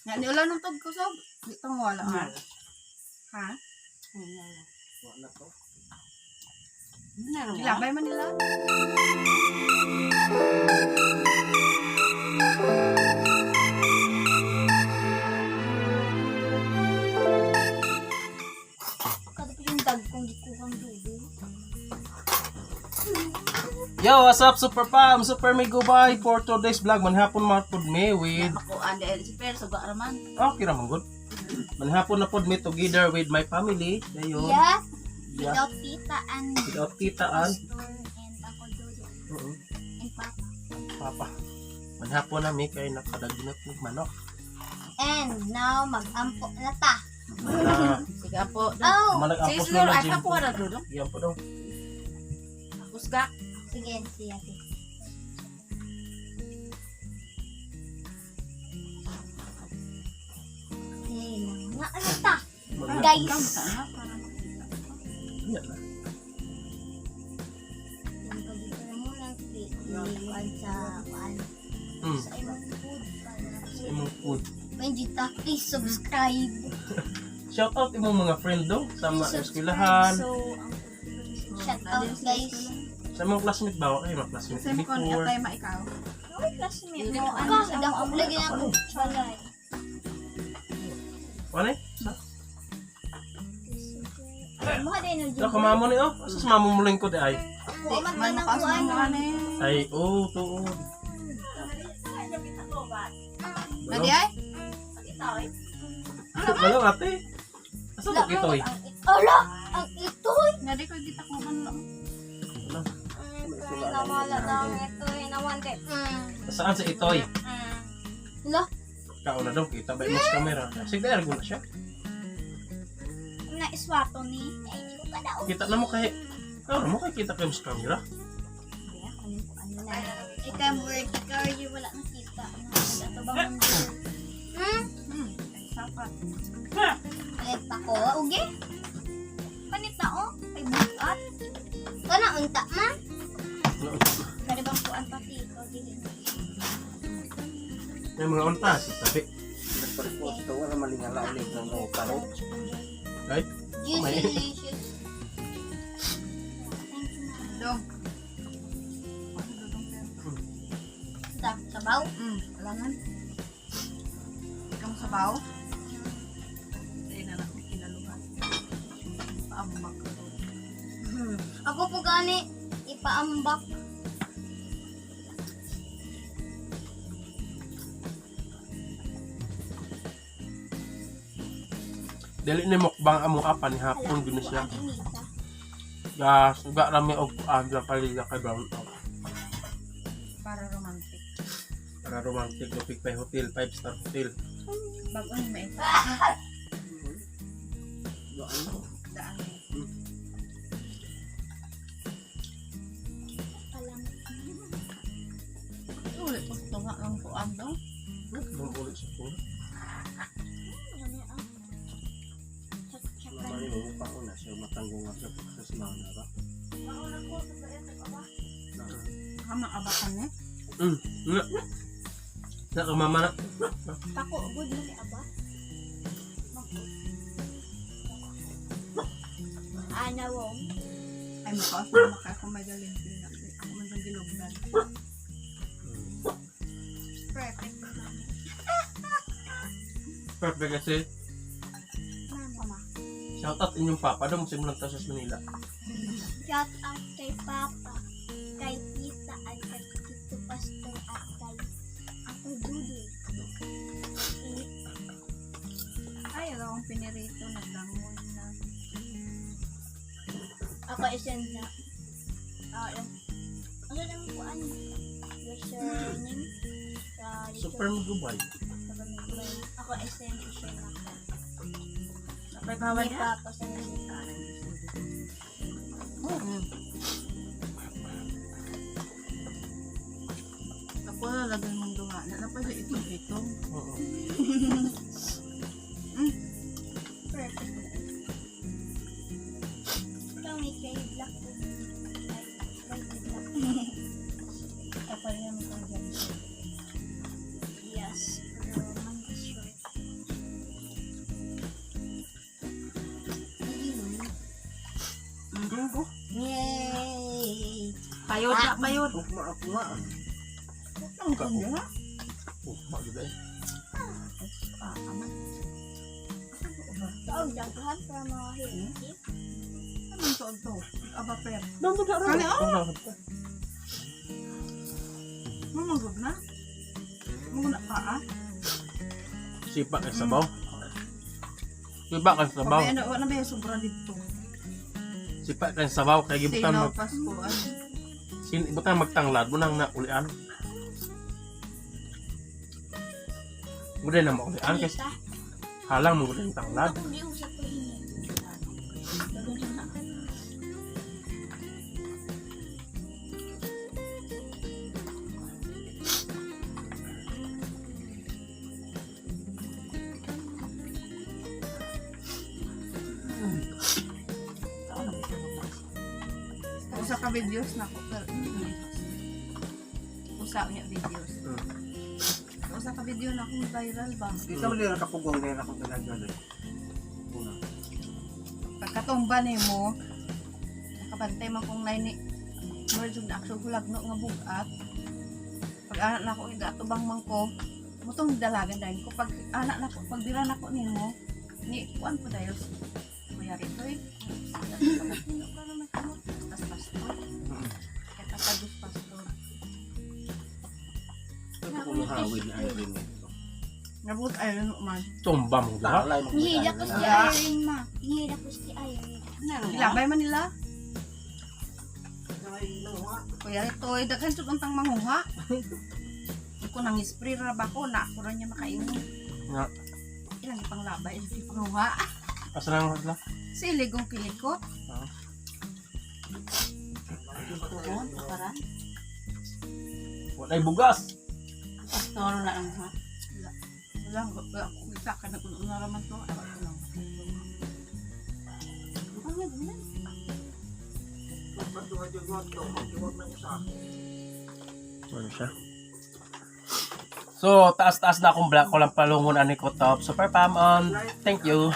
Nga ni ulan ng tug kusog. Di tong wala nga. Ha? Wala to. Gilabay man nila. Kada pa yung dag kong gikuhang dugo. Yo, what's up, Super Pam? Super May Gubay for today's vlog. Manhapon man pod me with Makuan dahil si Per suga raman. Okay ra man good. Manhapon na pod me together with my family. Dayon. Yeah. Yeah. Without tita and Without tita and pastor and ako Jojo and papa. Papa. Manhapon na mi kay nakadagnot ng manok. And now mag-ampo na ta. Na Sige po. Oh! malagampos Sige na siguro na ay gym. kapuha na dudo. Yan po daw. Kusga. Sige, siya ate. Sige nga ano ta? Guys. Sana para makita. Yan na. Yung pagkita mo lang kuan sa kuan sa imong food para Sa imong food. Benjita, please subscribe. Shout out imong mga friend do sa mga Please subscribe. eskwelahan, So, ang shout out guys. Sa mga classmate ba kay mga classmate Same kon before. atay maikaw. Ay, classmate mo. Ano sa dako lagi na ako. Balay. Ano eh? Sa? Mo din no. Sa kamamo ni oh. Asa sa mamo mo lingkod eh, ay. Wa man Man man ang makaas kuan. mo ani. Ay, oh, tuod. Nadi ay? Balong ate. Asa to kitoy? Ala, ang itoy. Nadi ko gitakuban lang. Ano? Nawala daw ang itoy naman kay. Saan sa itoy? Ala, Kao na daw kita ba imong camera. Sige ergo na siya. na iswato ni. Ay, hindi ko pa daw. Kita na mo kay Kao na mo kay kita kay sa camera. Ano na. Ikaw work, ikaw yung wala nakita. Ano ba mo? Hmm? Sapat. Palit ako, ugi. Panit na oh, ay bukat. Kana unta ma. Pwede bang kuan pati ikaw dili. May mga unta sa tabi. Nagpa-post wala malingala ulit ng mga paro. Ay, Juicy May- delicious. Thank you na. Dong. Sa sabaw. Alangan. Ikaw sabaw. Ay na lang kinaluhan. Paambak. Ako po gani ipaambak. Dili ni mukbang among apan ni hapon gud na siya. Kuan inita. Gas, uga rami og kuan sa palila kay brown out. Para romantic. Para romantic lupig pa hotel, 5-star hotel. Bago ni may daan. Alam. Ulit ko tunga ang kuan dong. Ano ulit sa phone? Ano ah. Chak-chakan. Mali mo pa una siya matanggo nga sa pagkasmana ba. Kama abakan eh. Na. Na ka mama na. Pako good mo ni aba. Ana wong. Ay makaas na maka ako may dalhin pina. Ako man sa gilugdan. Perfect mami. Perfect kasi Mama. shout out inyong papa daw simulan ta sa Manila. Shout out kay Papa, kay Tita, at kay Tito Pastor, at kay Uncle Dudoy. Ay, wala akong pinirito. Naglangon na. Ako isend na. Ah, yung. Ano naman po ano? Username? Sa YouTube. Super Mugubay. Ako isend i-share na ako. Napay bawal May na. Papa sa nasa. Ako na lagay mong duha. Napay sa itong itong. Oo. Perfect. Ikaw may kay Black. Ay, white and black. Kapal yan mo dyan. Yes, pero man is short. Payod na, payod. Ugma ako nga. Ang kunya. Oh, ma gyud ay. Ah, aman. Oh, daghan para mga hilti. Anong tuon to? Aba, per. Doon to. Kani, oh! Mamagod na? Muna pa ah? Sipa kay sabaw. Sipa kay sabaw. Pabaya na, wala ba yung sobra dito? Sipa kay sabaw kay gibutan Sino, mag Pasko, ano? sin butan magtanglad mo nang naulian. Buday na maulian kay Kita. halang mo gud ang tanglad. Ako di usap ko ini. Usa ka videos na ko. Pero, usa niya videos. Usa ka video na akong viral ba? Di sa manila kapugong ngayon akong ginagawa. Una. Pagkatumba nimo, nakabantay man kong nai ni merge na action hulag no nga bugat. Pag anak na ko igatubang man ko, mutong dalagan dahil ko pag anak na ko pag dira na ko nimo ni kuan po dahil kuya rito eh. Tas pastor. Kaya tatagos pastor. Ito kung hawid na Irene nito. Nabot ay ano man. Tumba mo diha. Talay mo. Nihila ko si Irene ma. Nihila ko si Irene. Gilabay man nila. Kuya ito, ay daghan jud untang manguha. Ko nang spray ra ba ko na ako ra niya makaingon. Nga. Ilang ipanglabay, ilang ipanguha. Asa lang sila? Silig ang kilikot. Ah. Tuon, para. Walay bugas. Pastor na ang ha. Wala, wala ako kita ka na kung una raman to. Ay, wala lang. Ano nga, ganun? Ano siya? So, taas-taas na akong black ko lang palungon ani ko top. Super pam on. Thank you.